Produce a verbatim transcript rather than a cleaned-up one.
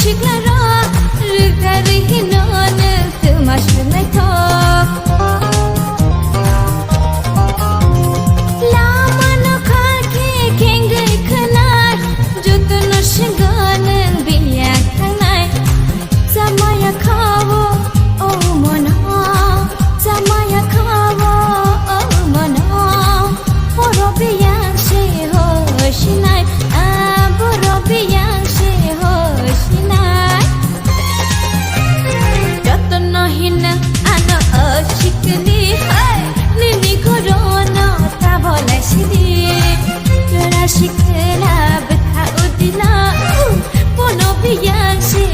Sikla rok rwgari hino nwng twma swrwngnaithok. Lama nokha khe khengwi khwnai, jotono swngo nwng biyang thangnai. Chamaya kha-o, o mono, chamaya kha-o, o mono. Borok biyang se hoi sinai, ah, borok biyang se hoi sinai. Jotono hino ano o sikni, hey, nini gorono ta bolai sidi. Jora sikla bwkha udina, uh, bono biyang se